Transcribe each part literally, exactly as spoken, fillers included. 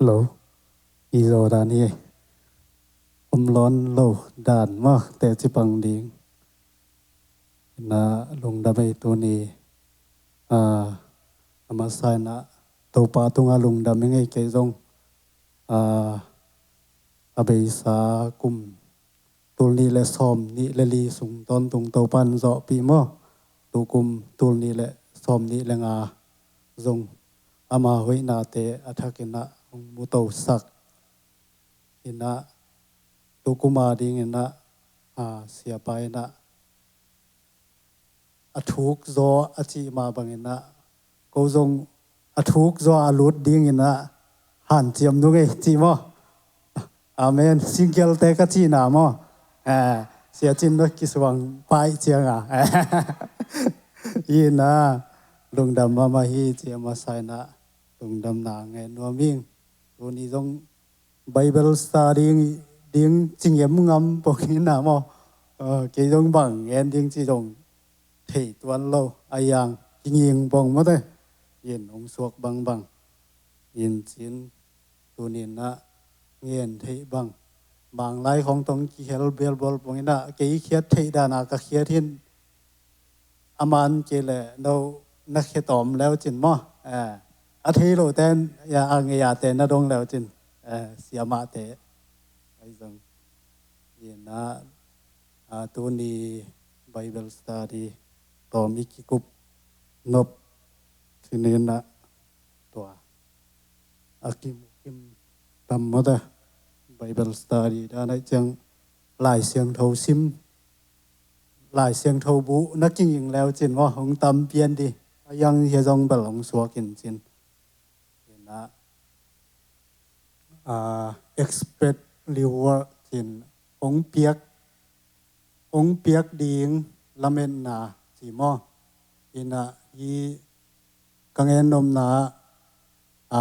Lo, i zaw dan hi. Om lawn lo dan mah teci pang ding. Na lungdam ei tuni. A, a masa in ah Topa tungah lungdam i ngei kei zong. A, a beisa kum tul nih le sawm nih le li sung tawntung Topa in zawhpih maw. Tukum tul nih le sawm nih le nga zong ama hoihnate a thak in ah hong mutosak in ah tukum a ding in ah, a, siapa in ah a thuk zaw a cih mah bang in ah ko zong a thuk zaw a lut ding in ah hanciam nung ei cih maw. Amen. Single te ka cihna maw. Eh, Sia Cin na kisuang paih ciang a. Hi in ah lungdam mahmah hi ci a masa in ah lungdamna ngen nuam ing. Tuni zong Bible study ding ci ngem ngam pong in ah maw. Eh, kei zong bang ngen ding ci zong thei tuan lo a yang kinging pong mawte. In hong suak bangbang in cin tuni in ah ngen theih bang. Manglai khong tong kihel belbol pong in ah kei khiat theih dan a ka khiat hi in a man kei le no na khia tawm leu cin maw. Eh, a thei lo ten ya a ngei a te na dong leu cin. Eh, siamah te. Ai zong. In ah, a, tuni Bible study tawm i kikup nop ci in ah tua a kimukim tam mawte. Bible study dan ai ciang Lai Siangtho sim, Lai Siangtho buh na kinging leu cin maw hong tam pian di. A yang hia zong bel hong suak in cin. In ah, a, expect reward cin hong piak, hong piak ding lametna ci maw. In ah hi ka ngen nopna, a,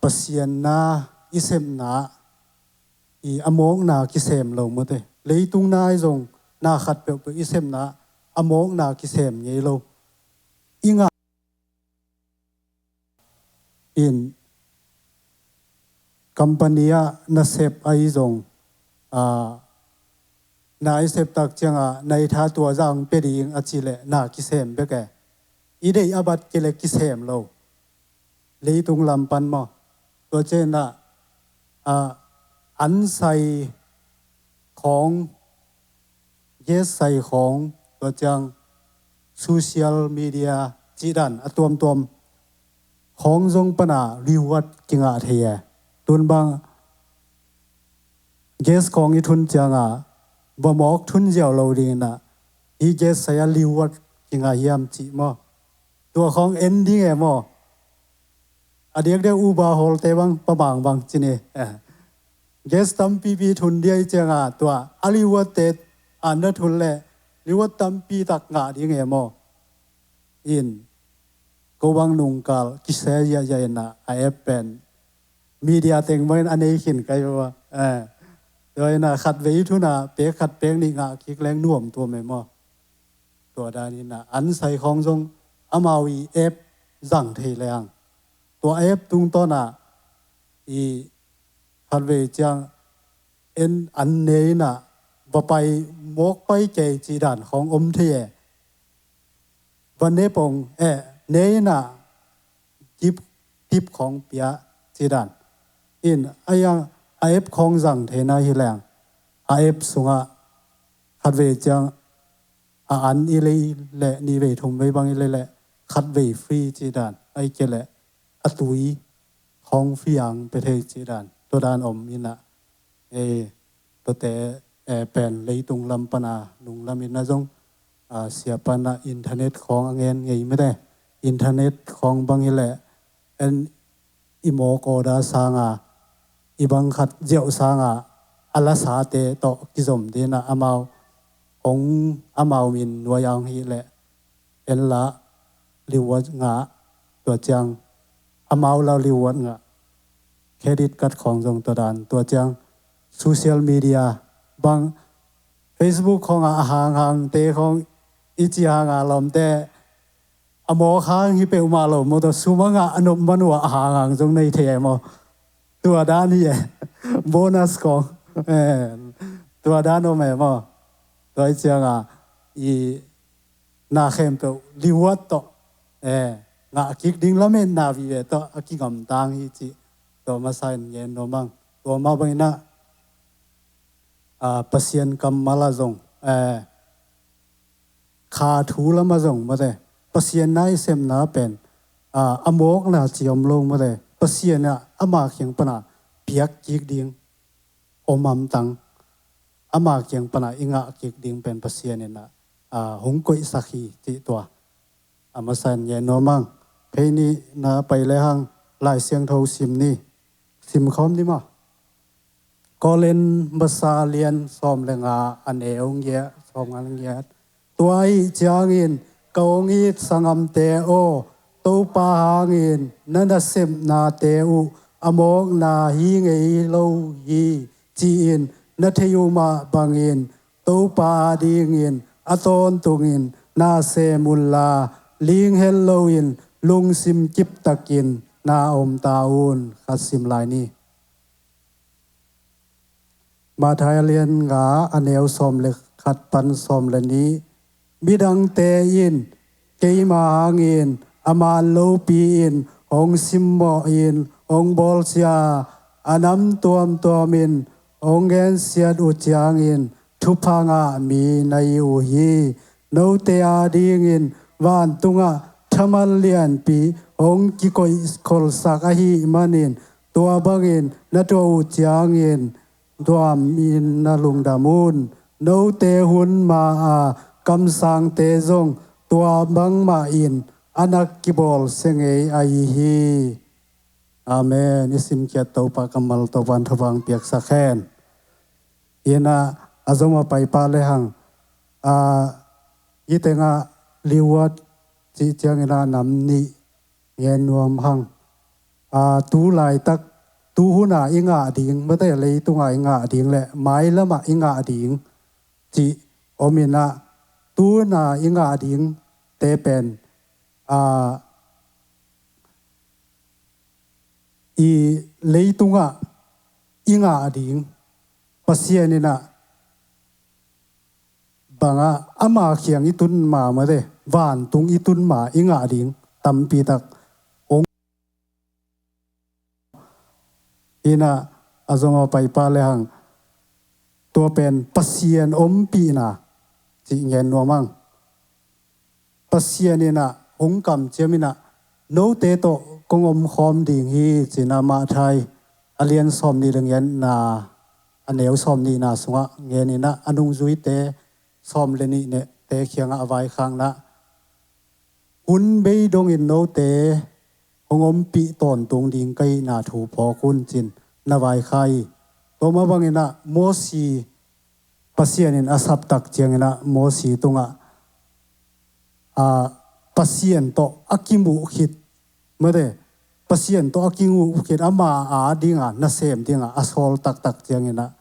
Pasian na i sepna i a mawkna kisem lo mawte. Leitung na i zong na khat peuhpeuh i sepna a mawkna kisem ngei lo. I ngah in company ah na sep a i zong, a, na i sep tak ciang a na i tha tua zang pe ding a ci le na kisem bek e. I deih a bat kei le kisem lo. Leitung lam pan maw. Tua ciang in ah, a, an sai khong, gas sai khong, tua ciang social media cih dan a tuamtuam khong zong pan a reward kingah thei e. Tun bang gas khong i thun ciang a va mawk thun ziau lo ding in ah hi gas sai a reward kingah hiam cih maw. Tua khong en ding e maw. A diakdiak Uber hawlte bang pa mangbang ci ni. Eh, gas tampipi thun dia i ciang a tua a reward te an na thun le reward tampi tak ngah ding e maw. In ko bang nungkal kisia ziahziah in ah a app pen media teng mawh in a nei khin kai ua. Eh, tua in ah khat vei thun a pek khat pek nih ngah kik leng nuam tuam e maw. Tua dan in ah an sai khong zong amau i app zang thei leng tua app tungtawn ah i khat vei ciang en an ne in ah va pai mawk pai kei cih dan khong om thei e. Va ne pong e, ne in ah tip, tip khong pia cih dan. In a yang a app khong zang theina hi leng a app sungah khat vei ciang a an i lei le nih vei thum vei bang i lei le khat vei free cih dan. Ai kei le a tui khong free ang pe thei cih dan. Tua dan om in ah. Eh, tuate, eh, pen leitung lam pan a nunglam in ah zong, a, siapa in ah internet khong a ngen ngei mite. Internet khong bang hi le en i mawk order sang a i bang khat ziau sang a a lasate tawh kizom ding in ah amau hong amau min nuai ang hi le en la reward ngah tua ciang amau la reward ngah credit card khong zong tua dan tua ciang social media bang Facebook khong a hanghang te khong i ci hang a lawmte a mawk hang hi peuhmah lo maw, tua sum a ngah a nop man uh a hang hang zong nei thei e maw? Tua dan hi e. Bonus kong. Eh, tua dan om e maw? Tua hi cianga i na khempeuh liuat tawh, eh, ngah kik ding lametna vive tawh a kigamtang hi cih tua masa in ngen nuam ang. Tua mah bangin ah, ah, Pasian kammal ah zong, eh, kha thu lamah zong mate, Pasian na i sepna pen, ah, a mawkna ci om lo mate, Pasian ah ama kiang pana piak kik ding om hamtang, ama kiang pana i ngah kik ding pen Pasian in ah, ah, hong koihsak hi cih tua a masa in ngen nuam ang. Phei nihna pai lehang Lai Siangtho sim ni. Sim khawm ni maw? Korin masa lian sawm le nga, a neu ngiat, sawm nga le ngiat. Tua ahih ciangin ka hong it sanggamte aw, Topa hangin na nasepnate uh a mawkna hi ngei lo hi, ci-in na thei uh mah bangin Topa adingin a tawntungin na sem unla, ling het loin lungsim kiptakin na om ta un. Khat sim lai ni. Matthai a lian nga, a neu sawm le khat pan sawm le nih. Midangte in keima hangin a man lopi-in hong simmawhin hong bawlsia, a nam tuamtuamin hong gensiat uh ciangin thupha ngah mi na hi uh hi. Note adingin vantungah thaman lianpi hong kikoihkholsak ahih manin tua bangin na tuah uh ciangin tuamin na lungdam un. Note hun ma-a kamsangte zong tua bangmahin a na kibawlsia ngei ahi hi. Amen. I simkhiat Topa kammal Topan thupha piaksak hen. Ina a zom a paipa lehang, a, i tengah liuat cih ciangin a nam nih ngen nuam hang. A, tu laitak, tu huna i ngah ding, mate leitunga i ngah ding le mailamah i ngah ding cih om ina, tu huna i ngah ding te pen, a, i leitungah i ngah ding, Pasian ina banga ama kiang i tun ma mate, vantung i tun ma i ngah ding tampi tak ong ina a zom a paipa lehang tua pen Pasian ompihna cih ngen nuam ang. Pasian ina hong kamciam ina note tawh kong om khawm ding hi cina Matthai a lian sawm nih le ngiatna, a neu sawm nihna sungah ngen ina a nungzuite sawm le nih nehte kiangah a vaikhakna, hun bei dongin note hong ompih tawntung ding ka hihna thu phawk un cin na vaikhak hi. Tua mah bangin ah Mosi Pasian in a saptak ciangin ah Mosi tungah, a, Pasian tawh a kimuh khit, mate, Pasian tawh a kimuh khit ama a dinga nasem dinga a sawl taktak ciangin ah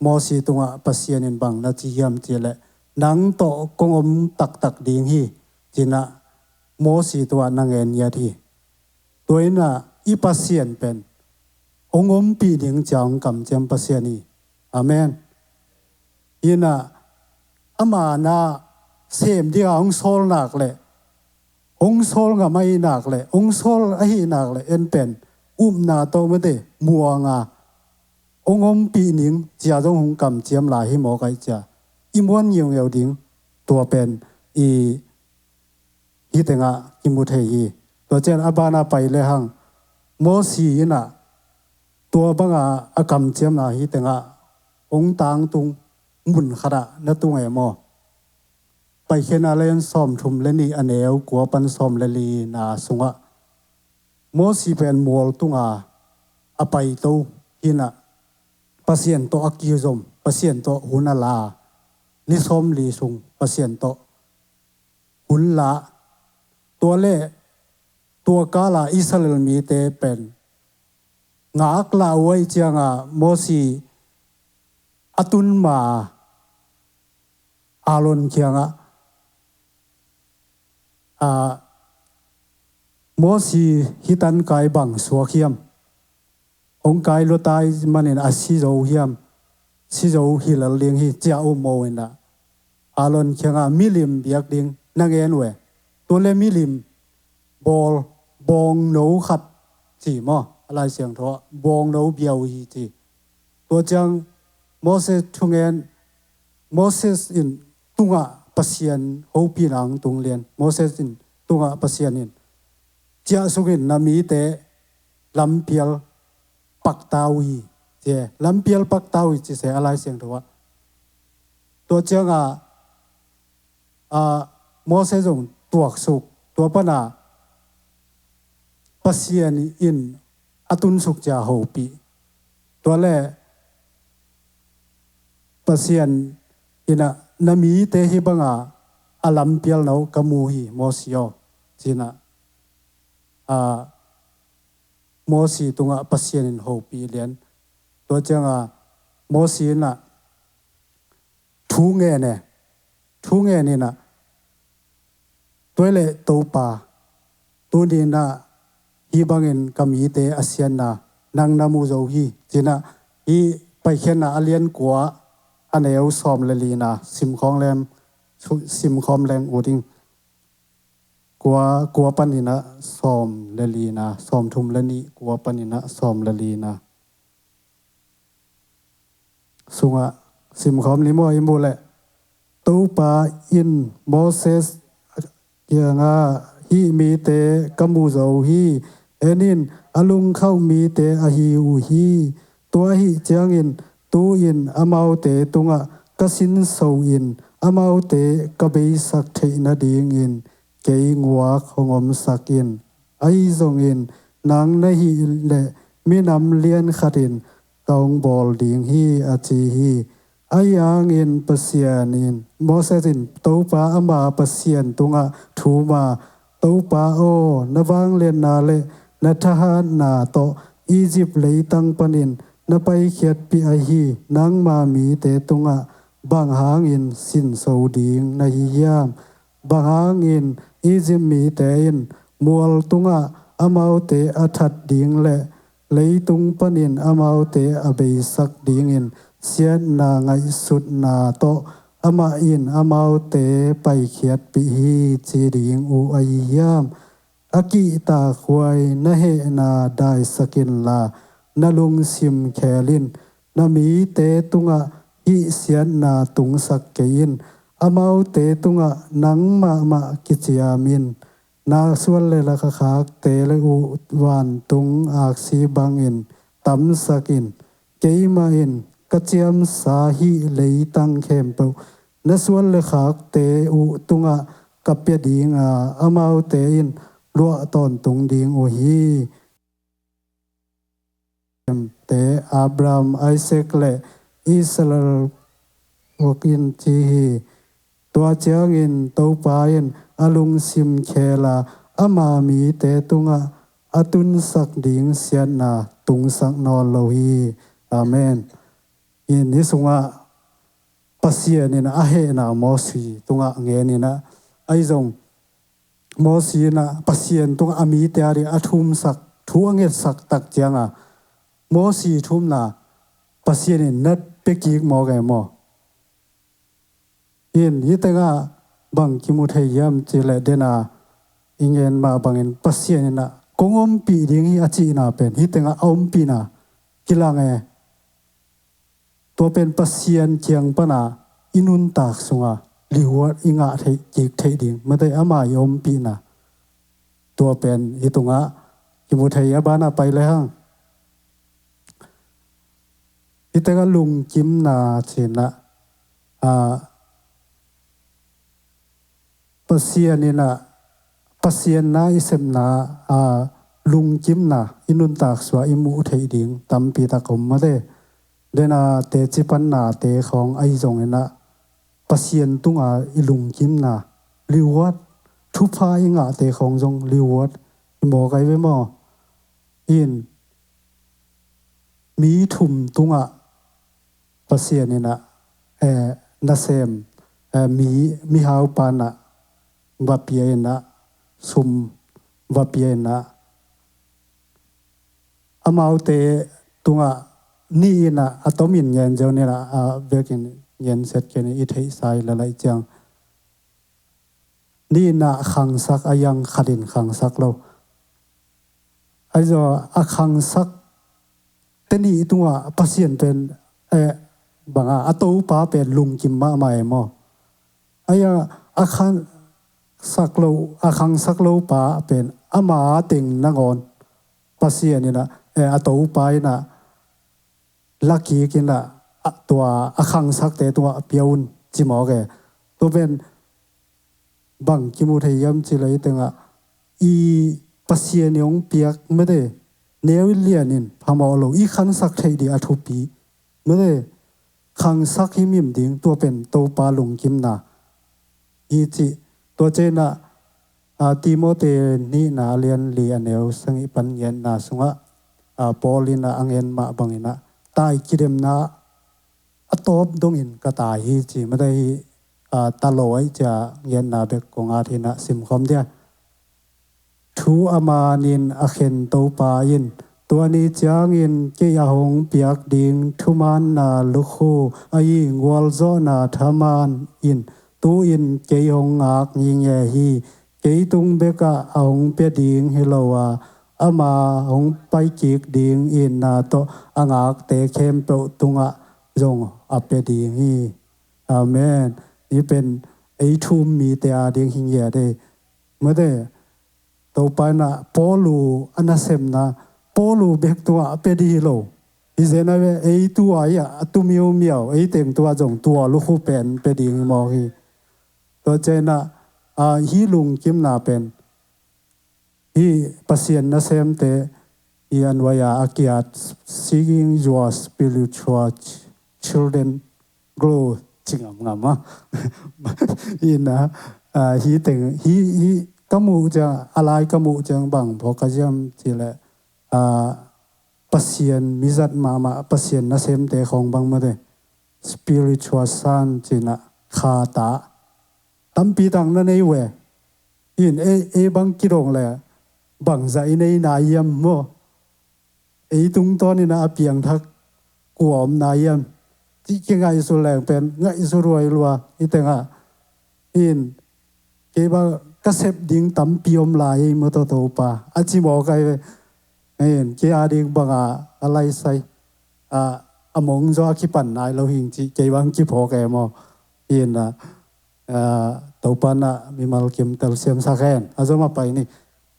Mosi tungah Pasian in bang na ci hiam cih leh, nang tawh kong om taktak ding hi, cin ah Mosi tungah na ngen ngiat hi. Tua ina i Pasian pen hong ompih ding cia hong kamciam Pasian hi. Amen. Ina ama na sem dinga hong sawl nak leh, hong sawl ngam ahi nak leh, hong sawl ahi nak leh, en pen upna tawh mate muanga hong ompih ning cia zong hong kamciam lai hi mawk ahi cia i muan ngeungeu ding, tua pen i hih tengah kimu thei hi. Tua ciang a bana pai lehang Mosi ina tua banga a kamciamna hih tengah hong tangtung mun khatah na tung e maw? Paikhiatna lian sawm thum le nih a neu kua pan sawm le lina sungah Mosi pen mual tunga a paito hi ina Pasian tawh a kizom, Pasian tawh hun a la, ni sawmli sung Pasian tawh hun la. Tua le tua kala Israel mite pen ngaklah uh ahi cianga Mosi a tun ma Aaron kiangah, a, Mosi hih tan kai bang suak hiam? Hong kai lua tai manin a si zo hiam? Si zo hi lel ding hi, ci-a um maw inah, Aaron kiangah milim biak ding na ngen uh e. Tua le milim bawl, bawngno khat ci maw, a Lai Siangtho ah bawngno bia uh hi ci. Tua ciang Moses thungen, Moses in tungah Pasian hopihna hong tung lian. Moses in tungah Pasian in ciah sungin na mite lampial pakta uh hi, ci e. Lampial pakta uh hi ci se a Lai Siangtho ah. Tua ciangah a, Moses zong tuaksuk, tua pana Pasian in a tunsuk cia hopih. Tua le Pasian inah na mite hih banga a lampialna uh ka mu hi Mosi aw, cinah a, Mosi tungah Pasian in hopih lian. Tua cianga Mosi inah thu ngen e, thu ngen inah, tua le Topa, tuni inah hih bangin ka mite a siatna nang na mu zo hi, cinah hih Paikhiatna a lian kua, a neu sawm le lina simkhawm leng, simkhawm leng uh ding. Kua, kua paninah sawm le lina, sawm thum le nih, kua paninah sawm le lina sungah simkhawm ni maw, i muh leh. Topa in Moses kiangah, hih mite ka mu zo hi. En in, a lungkhauh mite ahi uh hi. Tua ahih ciangin tu-in amaute tungah ka sinso in amaute ka beisak theih nadingin kei nguak hong omsak in. Ahi zongin nang na hih leh minam lian khatin ka hong bawl ding hi, a ci hi. Ahi hangin Pasian in, Moses in Topa ama Pasian tungah thum a, Topa aw, na vangliatna le na thahatna tawh Egypt leitang panin na paikhiatpih ahi nangma mite tungah bang hangin sinso ding na hi hiam? Bang hangin Egypt mite in mual tungah amaute a that ding le leitung panin amaute a beisak dingin siatna ngaihsutna tawh amah in amaute paikhiatpih hi ci ding uh ahi hiam? A kihtakhuai na hehna daisak inla, na lungsim kheel in. Na mite tungah hih siatna tungsak kei in. Amaute tungah nang mahmah kiciam in. Na suan le lakha khakte le uh vantung aksi bangin tamsak in. Keimah in ka ciamsa hih leitang khempeuh na suan le khakte uh tungah ka pia dinga, amaute in luah tawntung ding uh hi. Te Abraham, Isaac le Israel buak in ci hi. Tua ciangin Topa in a lungsim kheela ama mite tungah a tunsak ding siatna tungsak nawn lo hi. Amen. In hi sungah Pasian in a hehna Mosi tungah ngen inah, ahi zong Mosi inah Pasian tungah a mite a ding a thumsak, thu a ngetsak tak cianga Mosi thumna Pasian in na pia kik mawk e maw? In hih tengah bang kimu thei hiam cih leh, dena i ngen mah bangin Pasian inah kong ompih ding hi a cihna pen hih tengah a ompihna kilang e. Tua pen Pasian kiang pana i nuntak sunga lihuat i ngah theih kik theih ding, mate ama i ompihna. Tua pen hih tungah kimu thei a, bana pai le hang. Hih tengah lungkimna cinah, a, Pasian inah, Pasian na i sepna, a, lungkimna i nuntak sua i muh theih ding tampi tak om mate. Dena teci panna te khawng ahi zong inah Pasian tunga i lungkimna lihuat, thupha i ngahte khawng zong lihuat i mawk ahi ve maw? In mi thum tungah Pasian inah, eh, nasem, eh, mi, mihau panah va pia inah sum va pia in ah, amaute tungah nih in ah a tomin ngen ziau ni in ah, a vekin ngen set kei ni, i theihsa i la laih ciang. Nih in ah khangsak a, yang khat in khangsak lo. Ahi zong a khangsak te nih tungah Pasian pen, eh, banga a Topa pen lungkim mahmah e maw. Ahi a, a khangsak lo, a khangsak lo pa pen ama teng nangawn Pasian in ah, eh, a Topa in ah lakik in ah, a, tua a khangsakte tungah pia un ci mawk e. Tua pen bang kimu thei hiam cih leh, i tengah i Pasian i hong piak mete neu in lian in phamawh lo, i khangsak theih ding a thupi mete, khangsak himhim ding, tua pen Topa lungkimna hi cih. Tua ciang in ah, a, Timote nihna a lian li a neu sagih pan ngetna sungah, a, Paul in ah a nget mah bangin ah, tai kidemna a tawp dongin ka tai hi ci mete hi, a, ta lo ahih ciang ngetna bek kong at hi in ah simkhawm dia. Thu a manin a khen Topa in, tua ni ciangin kei a hong piak ding thumaanna lukhu ahi gualzawhna thaman in tu-in kei hong ngak ngitnget hi. Kei tung bekah a hong pia ding hi lo a, ama hong paikik ding itna tawh a ngakte khempeuh tungah zong a pia ding hi. Amen. Hih pen ei thu um mite ading hi ngiat e. Mate, Topa in ah Paul uh a nasemna, Paul uh bek tungah a pia ding hi lo. Hi zen a ve, ei tua hi a, a tu miumiau, ei teng tua zong tua lukhu pen pia ding hi mawk hi. Tua ciang in ah, a, hih lungkimna pen hih Pasian nasemte, hih a nuai-a a kiat, "Seeing your spiritual ch-, children grow," ci ngamngam a. In ah, a, hih teng, hih, hih ka muh ciang, a lai ka muh ciang bang phawk ka hiam cih leh, a, Pasian mizat mahmah, Pasian nasemte khawng bang mate, spiritual son ci in ah, kha ta tampi tak na nei uh e. In ei, ei bang kidong leh bangzah i nei nai hiam maw? Ei tungtawn in ah a piangthak kua om nai hiam? Cih kingaihsut leng pen ngaihsut huai lua i teng ah. In kei bang ka sep ding tampi om lai ei maw, Topa, a ci mawk ai ve. In kei ading banga a laisai, a, a mong zaw a kipan nai lo hing cih kei bang kiphawk e maw. In ah, a, Topa in ah mimal kim telsiamsak hen. A zom a pai ni.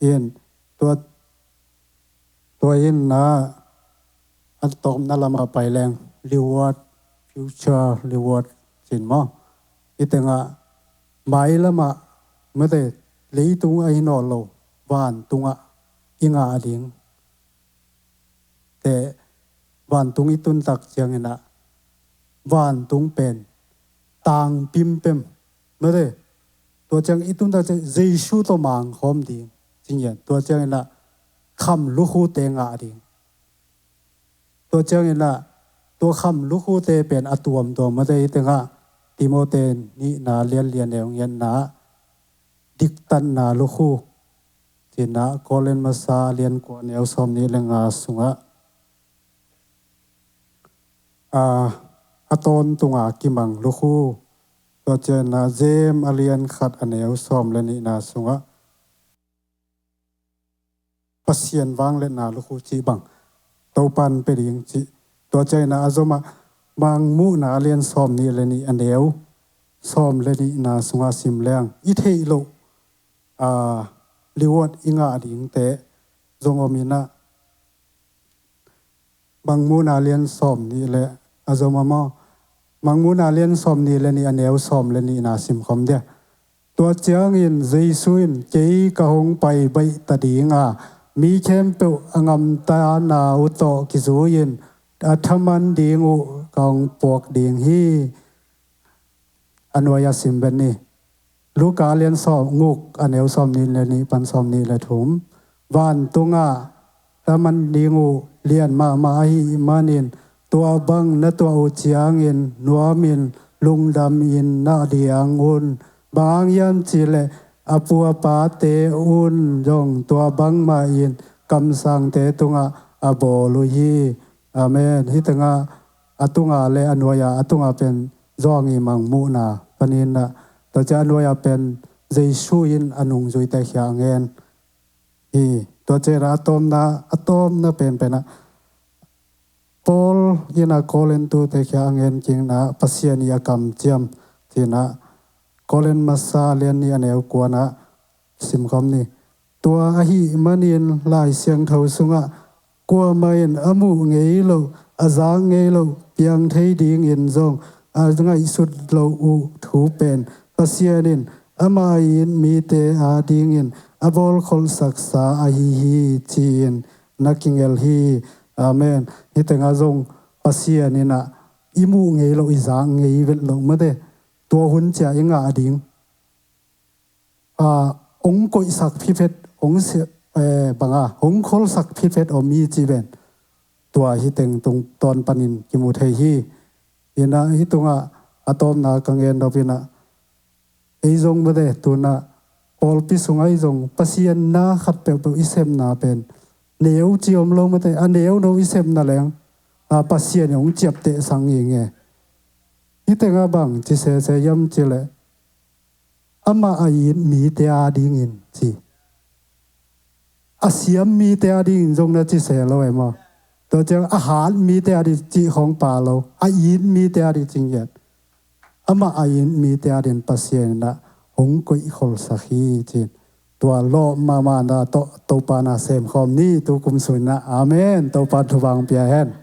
In tua, tua in ah, a tawpna lamah pai leng, reward, future reward ci in maw. I teng ah, mai lamah mate, leitung ahi nawn lo, vantungah i ngah ding te, vantung i tun tak ciang in ah, vantung pen tang pimpem mate, tua ciang i tun tak ciang Jesu tawh mangkhawm ding ci ngiat. Tua ciang in ah kham lukhute ngah ding. Tua ciang in ah tua kham lukhute pen a tuamtuam mate, i teng ah, Timote nihna lian li a neu giatna, diktatna lukhu ci in ah, Korin masa lian kua neu sawmnih le nga sungah, a, a tawntunga kimang lukhu. Tua ciang in ah James a lian khat a neu sawm le nihna sungah Pasian vangliatna lukhu cih bang Topa in pia ding cih. Tua ciang in ah a zom ah Mangmuhna a lian sawmnih le nih a neu sawm le nihna sungah sim leng, i theih loh, a, reward i ngah dingte zong om in ah, Mangmuhna lian sawmnih le, a zom a maw? Mangmuhna lian sawmnih le nih a neu sawm le nihna simkhawm dia. Tua ciangin Jesu in, "Kei ka hong pai baih ta ding a, mi khempeuh a gamtana uh tawh kizui-in a thaman ding uh ka hong puak ding hi," a nuai-ah sim vet ni. Luka a lian sawm, guk a neu sawmnih le nih pan sawmnih le thum. "Vantungah thaman ding uh lian mahmah ahih manin, tua bang na tuah uh ciangin nuamin lungdamin nah ding un. Bang hang hiam cih leh a pu a pate un zong tua bangmah in kamsangte tungah a bawl uh hi. Amen. Hih tengah a tunga le a nuai-a, a tunga pen Johan i mangmuhna paninah, tua ciang a nuai-a pen Jesu in a nungzuite kiangah a ngen hi. Tua ciangah a tawpna, a tawpna penpenah Paul in a Korintute kiangah a ngen kingnah Pasian i a kamciam cinah Korin masa lian nih a neu kuanah simkhawm ni. Tua ahih manin Lai Siangtho sungah kuamah in a muh ngei loh, a zak ngei loh, piang thei dingin zong a ngaihsut loh uh thu pen Pasian in amah a it mite adingin a bawlkholhsaksa ahi hi ci-in na kingel hi. Amen. Hih tengah zong Pasian inah i muh ngei loh, i zak ngei vet loh mate, tua hun ciang i ngah ding a, hong koihsak phiphet, hong si-, eh, banga, hong kholsak phiphet om hi ci ven. Tua hih teng tung tawn panin kimu thei hi. Inah hih tungah a tawpna ka ngen nop inah, ei zong mate tunah pawlpi sungah ei zong Pasian na khat peuhpeuh i sepna pen neu ci om lo mate, a neu no i sepna leng a Pasian in hong ciaptehsak nginge. Hih tengah bang ci sese hiam cileh, amah a it mite adingin ci. A siam mite adingin zong na ci se lo e maw? Tua ciang a hat mite ading cih khawng pha lo, a it mite ading ci ngiat. Amah a it mite ading Pasian inah hong koihkholhsak hi ci-in tua lawp mahmahna tawh Topa na semkhawm ni. Tu kum sung inah. Amen. Topa thupha pia hen.